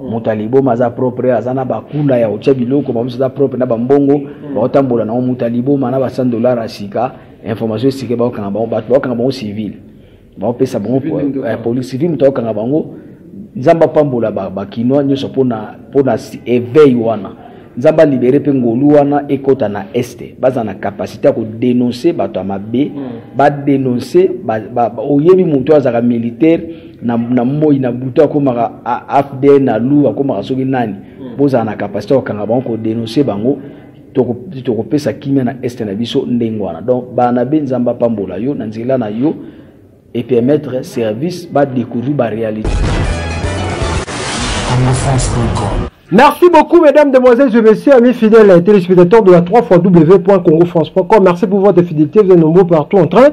Moto ya liboma aza propre, aza na bakula ya kotia biloko, bamosusu aza propre na bambongo, baotambola nango. Moto ya liboma na ba 100 dollars ya sika, information esika baokanga bango, bato baokanga bango civile, baopesa bango police civile, moto aokanga bango. Nzambe apambola bakinois nyonso mpona éveil wana. Nzambe alibere mpe ngolu wana ekɔta na este, baza na capacité ya kodénonce bato ya mabe. Badénonce oyebi moto oyo azalaka militaire na moi, na butu akomaka AFDL, na lu akomaka soki nani. Bozala na capacité ya kokanga bango, kodénonce bango, tokopesa kimia na este na biso ndenge wana. Donc bana be, Nzambe apambola yo na nzela na yo et permettre service badécouvrir baréalité. Merci beaucoup, mesdames, demoiselles et messieurs, amis fidèles et téléspectateurs de la 3 fois www.congofrance.com. Merci pour votre fidélité. Vous êtes nombreux partout en train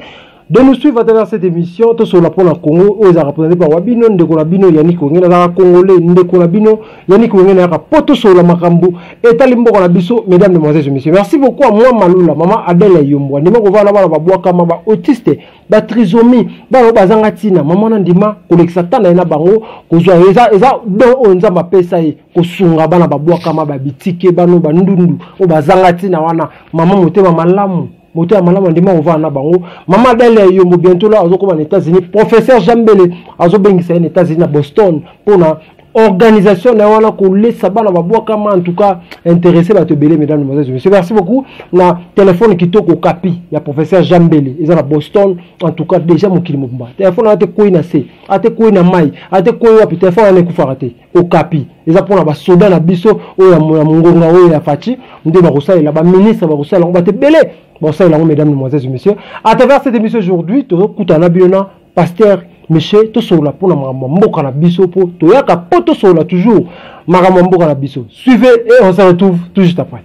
de nous suivre à travers cette émission. Tout sur la pour la Congo, où ils ont représenté par Wabino, Ndeko na bino, Yannick Wenge, Nazara Congolais, Ndeko na bino, Yannick Wenge, Nara Poto sur la Makambo, et Talimbo na biso, mesdames, demoiselles et messieurs. Merci beaucoup à moi, Malula, maman Adèle Yombo. Ndima kova na bana babwaka, ba autiste, ba trisomie, bana bazanga ntina. Mama na ndima kolekisa tana ye na bango, kozwa eza don oyo Nzambe apesa ye, kosunga bana babwakama, babitike, bano bandundu oyo bazanga ntina wana. Mama motema malamu, motema malamu, andima kovanda na bango. Mama Adèle Yombo, bientôt là azokoma na États-Unis. Professeur Jean Mbele azobengisa ye na États-Unis, na Boston, mpona organisation na ye wana, kolesa bana babwakama. En tout cas, intéressé bato ebele, mesdames, demoiselles et messieurs. Merci beaucoup na téléphone kitoko kapi ya professeur Jean Mbele, eza na Boston. En tout cas, déjà mokili mobimba, téléphone wana te kwei na se, ate kwei na mai, ate kwei wapi, téléphone wana ekufaka te. Okapi eza mpona basoda na biso oyo ya ngonga oyo ya Fatshi nde bakosalela, baministre bakosalela yango, bato ebele bakosalela yango. Mesdames, demoiselles et messieurs, à travers cette émission aujourd'hui, tozokutana na bino na pasteur Michel, tosolola mpona makambo ya mboka na biso, mpo toyaka mpo tosolola toujours makambo ya mboka na biso. Suivez et on se retrouve tout juste après.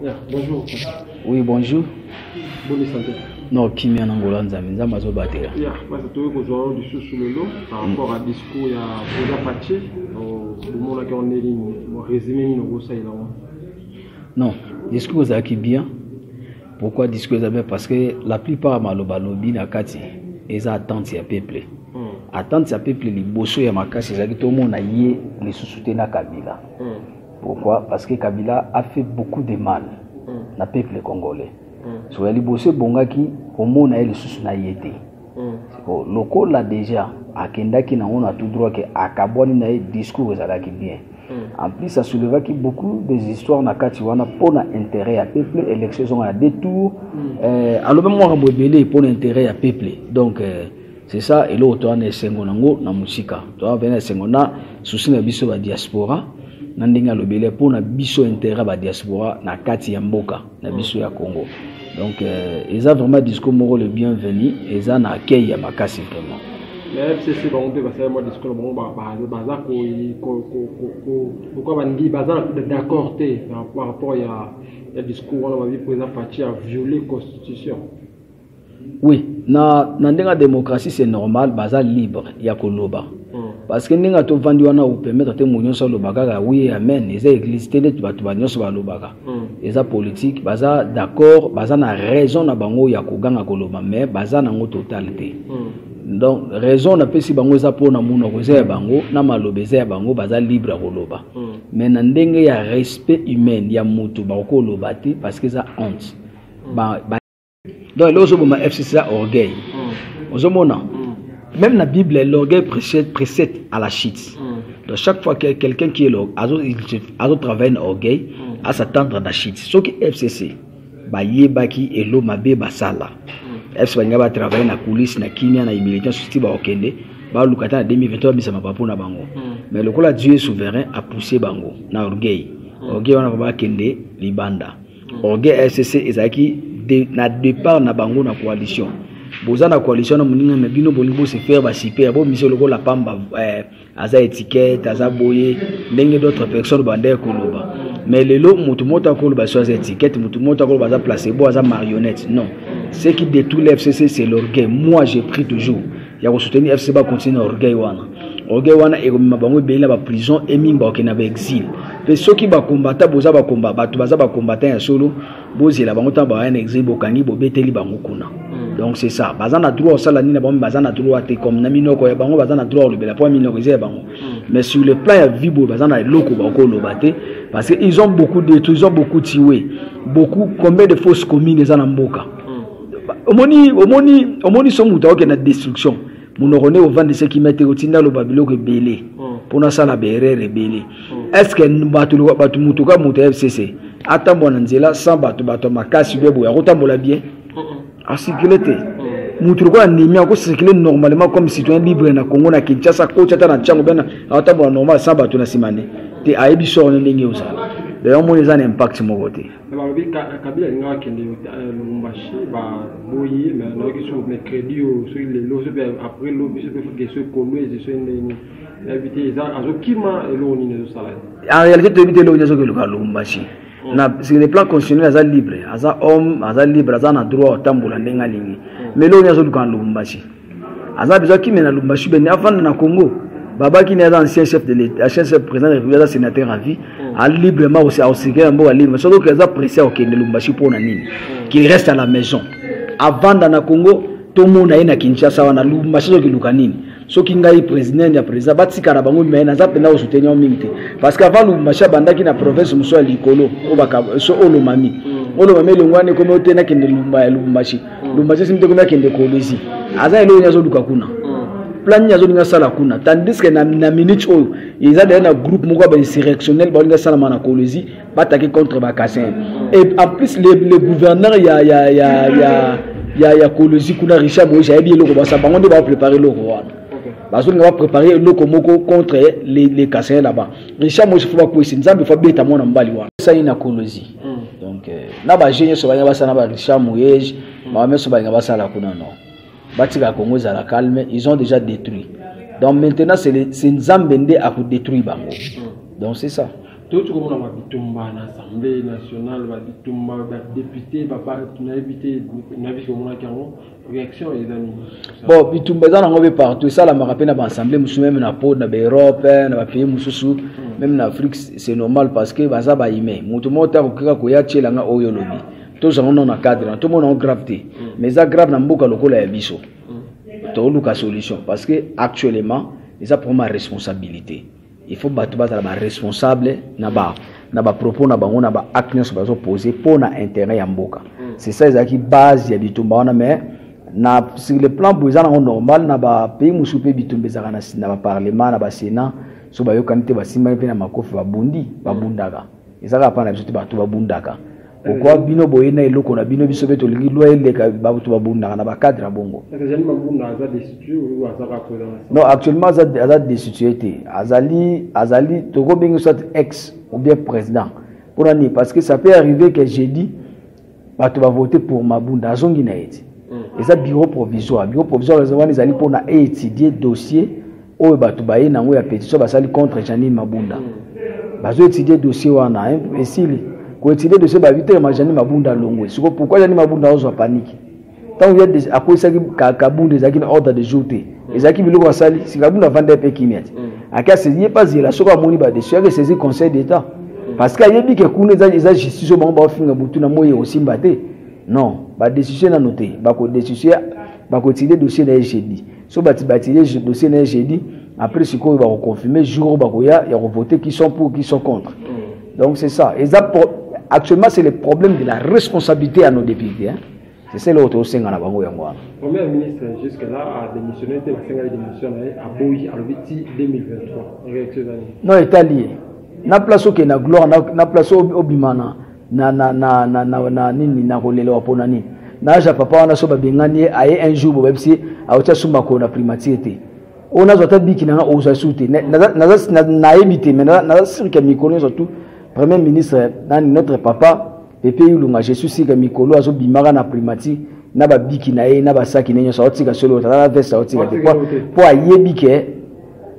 Yeah, bonjour. Oui, bonjour. Bonne santé. Non, kimia na ngolo ya Nzambe, Nzambe azobatela. Yeah, basi toyei kozwa oyo lisusu lelo par rapport à discours ya président Fatshi. Bomonaki yango nde nini? Résumé nini okosalela yango? Non, discours ezalaki bien. Pourquoi discours eza bien? Parce que la plupart ya maloba alobi na kati eza attente ya peuple. Attente ya peuple liboso ya makasi ezalaki tomona ye lisusu te na Kabila. Pourquoi? Parce que Kabila a fait beaucoup de mal na peuple congolais. So ya liboso ebongaki komona ye lisusu na ye te. Lokola déjà akendaki nango na tout droit ke akabwani na ye, discours ezalaki bien. En plus, asoulevaki beaucoup des histoires na kati wana mpona intérêt ya peuple, élection ezonga na deux tours. Alobi makambo ebele mpona intérêt ya peuple. Donc c'est ça eloko toza na esengo nango na mosika, toza mpe na esengo na souci na biso badiaspora na ndenge alobeli mpona biso, intérêt ya badiaspora na kati ya mboka na biso ya Congo. Donc eza vraiment discours moko le bienvenu, eza na accueil ya makasi vraiment. Mais FCC bango mpe basali mwa discours na bango, baza pourquoi bandi baza d'accord te par rapport ya discours wana. Babi président Fatshi a violé constitution. Oui, na ndenge ya démocratie, c'est normal, baza libre ya koloba, parce que ndenge tovandi wana, opermettre te moto nyonso aloba kaka oui, amen. Eza église te neti bato banyonso balobaka. Eza politique, baza d'accord, baza na raison na bango ya koganga, koloba, mais baza nango total te. Donc raison napesi bango eza mpona monoko eza ya bango, na maloba eza ya bango, baza libre ya koloba, mais na ndenge ya respect humaine ya moto, bakoki koloba te parce que eza honte. Donc eloko ozoboma FCC eza orgueil. Ozomona, même na Bible, l'orgueil précède à la chute. Donc chaque fois que quelqu'un qui est là azo travailler na orgueil, as'attendre na chute. Soki FCC bayebaki elo mabe basala, FC balinga batravaille na coulisse, na kimia, na humilité, nyonso ti bakokende baluka ata na 2023 babisa mapapu na bango. Mais lokola Dieu est souverain, apousse bango na orgueil, orgueil wana bakende libanda. Orgueil FCC ezalaki na départ na bango na coalition. Boza na coalition na moninga, me bino bolingi bose faire basiper, bomisi lokola pamba, aza étiquette, aza boye ndenge d'autres personnes bandeke koloba. Mais lelo moto moko akoloba so aza étiquette, moto moko akoloba aza placebo, aza marionnette. Non, ce qui détruit le FCC, c'est l'orgueil. Moi, j'ai pris toujours ya kosoutenir FC, bacontinue na orgueil wana. Orgueil wana ekomema bango ebele na baprison, emingi bakokende na baexil. Mpe soki bakombata, boza bakomba, bato baza bakombata ya solo, bozela bango ntango baya na exil, bokangi, bobeteli bango kuna. Donc c'est ça, baza na droit osala nini na bango, baza na droit te comme na minoko ya bango, baza na droit olobela mpo minoko eza ya bango. Mais sur le plan ya vie boye, baza na eloko bakoloba te, parce que ils ont beaucoup détruit, ils ont beaucoup tué, beaucoup. Combien de fausses communes eza na mboka? Omoni, omoni, omoni, so moto aokende na destruction, monoko nde ovandisa kimia te, otinda aloba biloko ebele mpona asala baerreur ebele. Est ce que bato, bato, moto ka moto ya FCC atambola na nzela sans bato, bato ya makasi be boye, akotambola bien, acircule te? Moto lokola Nemi akocircule normalement comme citoyen libre na Congo, na Kinshasa, koti ata na ntiango bena, akotambola normal sans bato na nsima ne te, ayebi sort ne ndenge ozala. D'ailleurs omoni eza na impact moko te. Balobi Kabila alingaka akende Lubumbashi, baboyi. Mais nayoki so mercredi oyo, soki lelo, soki après lobi, soki mpe soki Kolwezi, soki ndenge nayebi te, eza azokima eloko nini ezosala. En réalité toyebi te eloko nini azokeluka Lubumbashi. Na sur le plan constitutionnel aza libre, aza homme, aza libre, aza na droit otambola ndenge alingi. Mais eloko nini azoluka na Lubumbashi? Aza besoin akime na Lubumbashi, bene afanda na Congo. Babaki ne aza ancien chef de l'état, ancien chef, président de la République, aza sénateur à vie, a librement aosirke na mboka libre. Soki oke aza pressé akokende Lubumbashi mpo na nini? Qu'il reste à la maison, avanda na Congo, tomona ye na Kinshasa wana. Lubumbashi azokiluka nini? Soki ngai président ya président, batika na bango, mais naza mpenza kosoutenir yango mingi te, parce que avant Lubumbashi abandaki na province mosusu ya likolo oyo Olomami. Olomami elongo wana ekomi ote nakende Lubumbashi. Lubumbashi esimi te, komi akende Kolwezi. Aza eloko nini azoluka kuna? Plan nini azolinga asala kuna? Tandis que na minute oyo eza deja na groupe moko ya bainsurrectionnel baolinga asalama na Kolwezi, batake contre bakasaïens. Et en plus le gouverneur ya Kolwezi kuna, Richard Moïse, ayebi eloko basala. Bango nde baprépare eloko wana, bazolinga baprépare eloko moko contre les Kasaïens là-bas. Richard Moïse, faut bakwesi Nzambe, faut abeta mwana mobali wana esali na Kolwezi. Donc na baje nyonso balinga basala na baRichard Muyej, bango nyonso balinga basala kuna, non, batika Congo ezala calme. Ils ont déjà détruit, donc maintenant c'est Nzambe nde akodétruire bango. Donc c'est ça. Touti komona babitumba na Assemblée nationale, babitumba badéputé, nayebi te, nayebi soki omonaki yango, réaction eza nini? Bon, bitumba eza nango mpe partout, esalamaka mpe na baassemblée mosusu, même na po na baEurope, na bapays mosusu, même na Afrique. C'est normal, parce que baza bahumain. Moto moko te akokeka koya tielanga oyo olobi, tozango nano na cadre na tomona yango grave te. Mais eza grave na mboka lokola ya biso. Toluka solution, parce que actuellement eza problème ya responsabilité. Il faut bato bazala baresponsable na bapropos na bango, na baacte nyonso bazopose mpo na intérêt ya mboka. C'est ça ezalaki base ya bitumba wana. Mais na sur le plan boye eza nango normal. Na bapays mosusu mpe bitumba ezalaka na baparlement, na basénat. So bayokani te, basimbani mpe na makofi, babundi, babundaka. Eza kaka mpa na biso te bato babundaka. Pourquoi bino boye na eloko na bino, biso mpe tolingi loi eleka, bato babundaka na bacadre ya bongo? Non, actuellement aza destitué te. Azali tokobengi soit ex ou bien président. Mpona nini? Parce que ça peut arriver que jeudi bato bavote pour Mabunda, azongi na ye ti. Eza bureau provisoire. Bureau provisoire eza wana, ezali mpona étudier dossier oyo bato baye nango ya pétition basali contre Janine Mabunda. Bazo étudier dossier wana, esili koétudier dossier, babi telema Janine Mabunda alongwe. Siko pourquoi Janine Mabunda azwa panique ntango ye akwesaki Kabunda? Ezalaki na ordre de jour te, ezalaki biloko asali. Si Kabunda avanda mpe kimia te, ake asaisi ye mpe azela. Soki amoni badécision, ake saisir Conseil d'État, parce que ayebi ke kuna eza justice oyo bango baofinga butu na moi, ekosimba te. Non, badécision nano te, bakodécision, bakoétudier dossier na ye jeudi. So baétudier dossier na ye jeudi, après sikoyo bakoconfirme jour oyo bakoya ya kovoter, qui sont pour, qui sont contre. Donc c'est ça. Eza actuellement c'est le problème de la responsabilité à nos députés, hein. C'est ça eloko tozosenga na bango, yango wana. Premier ministre jusque là a démissionné te, basengaki démission na ye, aboyi, alobi ti 2023. Réaction ezali? Non, etali ye na place okende na gloire, na place obima na nini, na kolelewa mpona nini na age ya papa wana. So babengani ye, aye un jour bo bayebisi autia sumbako na primature te, oyo nazwa ata biki nanga, ozwa su te. Nayebi te, mais naza sûr ke mikolo nyonso tout premier ministre nani, notre papa Pepe Ilunga, je suis sûr ke mikolo azobimaka na primature na babiki na ye na basaki ne nyonso, aotika solo aza na veste, aotika te mpo ayebi ke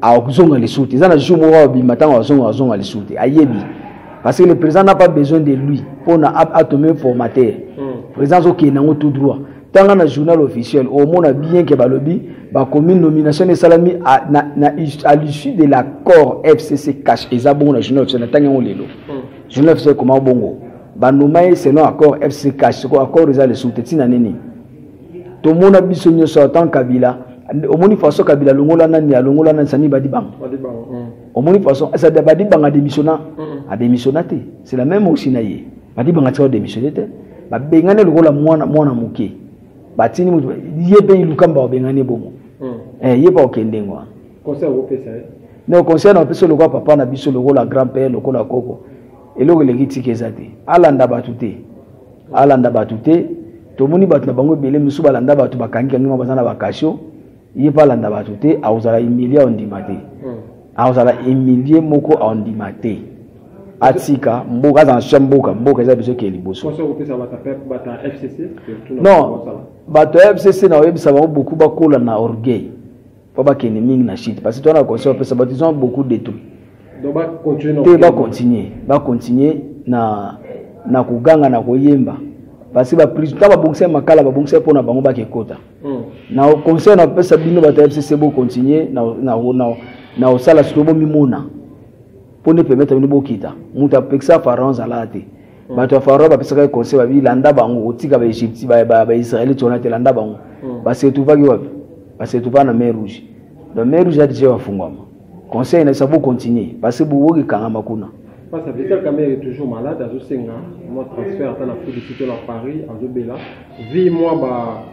azonga lisusu te. Eza na jour moko abima, ntango azonga, azonga lisusu te, ayebi, parce que le président n'a pas besoin de lui mpona atome formateur. Président azokende yango tout droit. Ntanga na journal officiel, omona bien ke balobi bakomi nomination esalami à l'issue de l'accord FCC CACH. Eza bongo na journal officiel, natangi yango lelo. Journal officiel ekoma bongo, banoma ye selon accord FCC CACH. Siko accord eza lisusu te, ntina nini? Tomona biso nyonso atan Kabila, omoni façon Kabila alongola nani, alongola nani, Sami Badibanga. Omoni façon Badibanga adémissionna, adémissionna te. C'est la même aussi na ye. Badibanga tika démissionner te. Babengani lokola mwana mwana moke. Batini mutu ye mpe Ilukamba babengani bongo. Ye pa okende ngwa. Conseil okopesa ye? Non, conseil na opesa lokola papa na biso, lokola grand père, lokola koko. Eloko eleki tika eza te. Alanda bato te. Alanda bato te. Tomoni bato na bango ebele misusu balanda bato bakangi kangi ma baza na bakasio. Ye mpe alanda bato te, akozala humilie aondima te. Akozala humilie moko aondima te. Atika mboka, azala na mboka, mboka eza biso ke liboso. Conseil okopesa bato ya FCC? Non, bato ya FCC na oyebisa bango beaucoup bakola na orgueil mpo bakende mingi na chute, parce que towana conseil opesa bato, ils ont beaucoup détruit. Donc bacontinue te, bacontinue, bacontinue na koganga, na koyemba, parce que baprison ntango babongisa makala, babongisa mpona bango bakekota. Na conseil na opesa bino bato ya FCC, bocontinue na kosala surtout bomimona mpo nde permettre bino bokita. Moto apekisa Pharaon azalaka te. Bato ya Pharaon bapesaka ye conseil, babi landa bango, otika Baégypte, Baisraélite wana te, landa bango. Base retrouvaki wapi? Base retrouvaka na mer Rouge. Donc mer Rouge ya déjà bafungwama. Conseil na biso, bocontinue parce que bokokangama kuna. Parce que Vital Kamerhe est toujours malade, azosenga mwa transfert ata na Afrique du Sud to na Paris, azobela. Vi mwa ba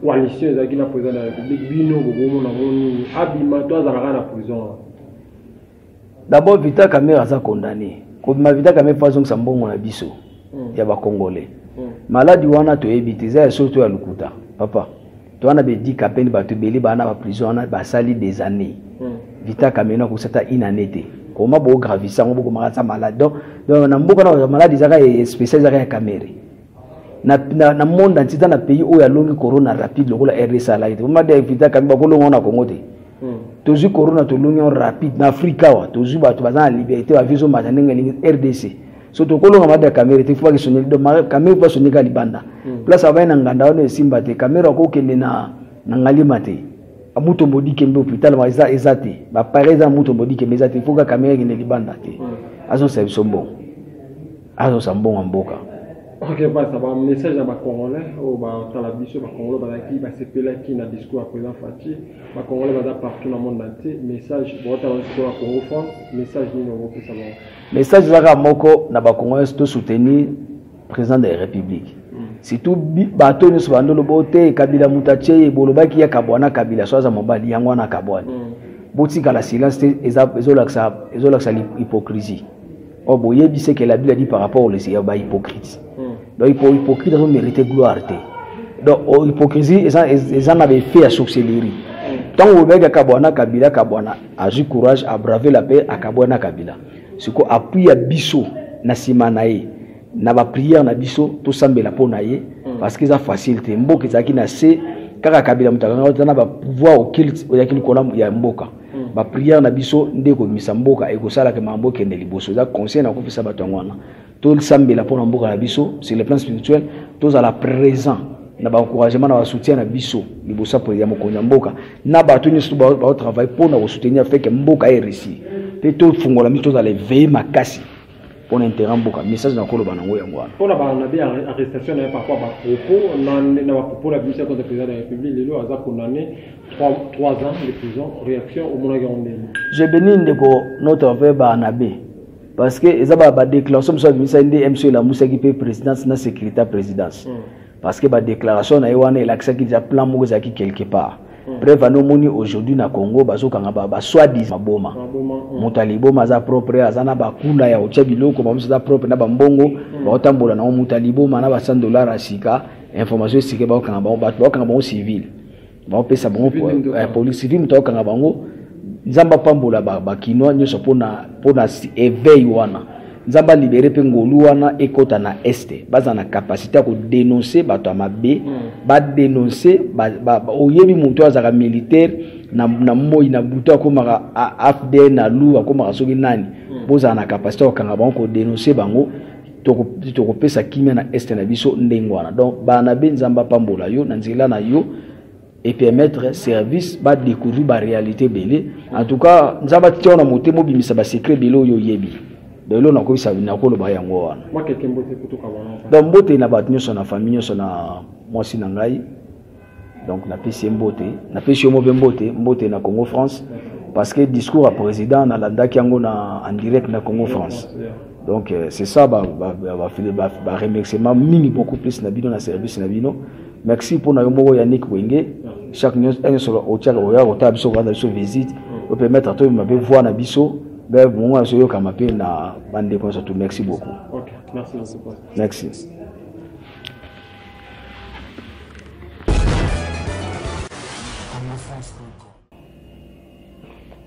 coalition ezalaki na président de la République, bino bokomona ngo nini? Abima to azalaka na prison wana? D'abord, Vital Kamerhe aza condamné. Kobima Vital Kamerhe, fo azongisa mbongo na biso ya Bacongolais. Maladi wana toyebi te, eza ya solo to ya lokuta. Papa, to wana bedika pene bato ebele baa na baprison wana basali des années. Vital Kamerhe akokisa ata une année te. Koma bogravisa yango, bokomaka aza malade. Donc na mboka na maladi ezaka spécial, ezaka ya Kamerhe. Na monde entier, eza na pays oyo alongi corona rapide lokola RDC alaki te. Bomade Vital Kamerhe bakolonga na Congo te. Tozwi corona, tolongi yango rapide na Afrika awa. Tozwi bato baza na liberté, bavie ezomata ndenge elingi RDC. So tokolonga maladi ya Kamerhe te, fo bakesoneli. Donc Kamerhe mpo asoneka libanda, place abai na nganda wana esimba te. Kamerhe akokende na Ngalima te, Mutombo Dikembe hôpital eza te, baappareil eza na Mutombo Dikembe eza te. Fo ka Kamerhe akende libanda te, azongisa biso mbongo, azongisa mbongo ya mboka. Ok, basa bamessage ya Bacongolais oyo batala biso. Bacongolais bazalaki basepelaki na discours ya président Fatshi. Bacongolais baza partout na monde entier, message baotala biso ya Congo France, message nini okopesa bango? Message ezaka moko na Bacongolais: tosoutenir président de la République. Surtout bato nyonso bandolo bo te Kabila moto atie ye, bolobaki ya kabwana Kabila so aza mobali yango wana kabwani. Botikala silence te, ezolakisa hypocrisie. Oyo boyebi ce que la Bible dit par rapport au ya bahypocrite. Donc hypocrite azomérite gloire te. Donc hypocrisie eza na baeffet ya sorcellerie. Ntango bolobaki akabwana Kabila, akabwana, azwi courage, abrave la paix, akabwana Kabila. Siko appui ya biso na nsima na ye, na baprière na biso, tosambela mpo na ye, parce que eza facile te. Mboka ezalaki na se kaka Kabila moto akangaka, eza na bapouvoir occulte oyaki likolo ya mboka. Baprière na biso nde ekobimisa mboka, ekosalaka makambo ekende liboso. Eza conseil na kopesa bato yango wana: tosambela mpona mboka na biso sur le plan spirituel, tozala présent na baencouragement, na basoutien na biso liboso ya mokonzi ya mboka na bato nyonso baotravaille mpona kosoutenir afin que mboka eréussir. Mpe tofungola miso, tozala éveillé makasi mpona intérêt mboka. Message na koloba nango yango wana. Mpona banabi arrestation na ye par rapport bapropos na bapropos na bimisa contre président de la République, lelo aza condamné 3 ans de prison. Réaction omonaki yango ndenge? Je bénis ndeko notre frère Barnabé, parce que eza badéclaration mosusu abimisaki nde mso elamusaki mpe présidence na sécurité ya présidence, parce que badéclaration na ye wana elakisaki déjà plan moko ezalaki quelque part. Preuve ane, omoni aujourd'hui na Congo bazokanga basoi-disant maboma. Moto ya liboma aza propre, aza na bakula ya kotia biloko, bamosusu aza propre na bambongo, baotambola nango. Moto ya liboma na ba 100 $ ya sika, information esika baokanga bango, bato baokanga bango civile, baopesa bango police civile, moto aokanga bango. Nzambe apambola Bakinois nyonso mpona éveil wana. Nzambe alibere mpe ngolu wana ekɔta na Est, baza na capacité ya kodénonce bato ya mabe. Badénonce oyebi moto oyo azalaka militaire na moi, na butu akomaka AFDL, na lu akomaka soki nani. Bozala na capacité ya kokanga bango, kodénonce bango, tokopesa kimia na Est na biso ndenge wana. Donc bana be, Nzambe apambola yo na nzela na yo et permettre service badécouvrir baréalité ebele. En tout cas, Nzambe atia na motema obimisa basecret ebele oyo oyebi. Donc eloko nakobisa, nakoloba yango wana. Donc mbote na bato nyonso, na famille nyonso, na mwasi na ngai. Donc napesi ye mbote, napesi yo mo mpe mbote, mbote na Congo France, parce que discours ya président nalandaki yango na en direct na Congo France. Donc c'est ça ba ba ba, ba, ba, ba remerciement mingi beaucoup plus na bino na service na bino. Merci pour na yo moko Yannick Wenge. Chaque nyonso otiaka oya kotala biso kolanda biso visite, opermettre toyeba mpe voix na biso be bongo na biso oyokama mpe na bandeko nyonso tout. Merci beaucoup. Okay, merci beaucoup. Merci.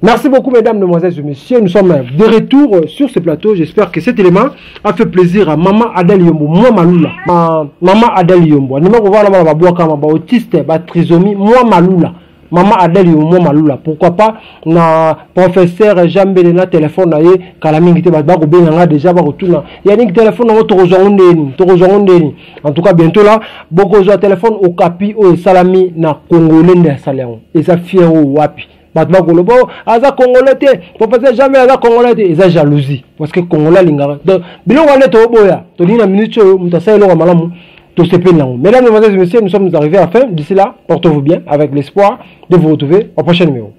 Merci beaucoup, mesdames, mesdemoiselles et messieurs. Nous sommes de retour sur ce plateau. J'espère que cet élément a fait plaisir à Maman Adèle Yombo, moi Malula. Ma, Maman Adèle Yombo. Nous allons voir la autiste, ba trisomie, moi Malula. Maman Adèle Yombo, moi Malula. Pourquoi pas na professeur Jean Mbele na téléphone na ye kala mingi te ba ko benga nga déjà ba ko tuna. Yannick téléphone ngo tokozwa ngo ndeni, tokozwa ngo ndeni. En tout cas bientôt là, bokozwa téléphone Okapi oyo esalami na Congolais nde asali yango. Eza fier oyo wapi? Bato bakoloba oh, aza congolais te, professeur jamais aza congolais te, eza jalousie parce que congolais alingaka. Donc biloko wana toboya, tolingi na minute oyo moto asali eloko ya malamu tosepeli nango. Mesdames, mesdemoiselles et messieurs, nous sommes arrivés à la fin. D'ici là, portez-vous bien avec l'espoir de vous retrouver au prochain numéro.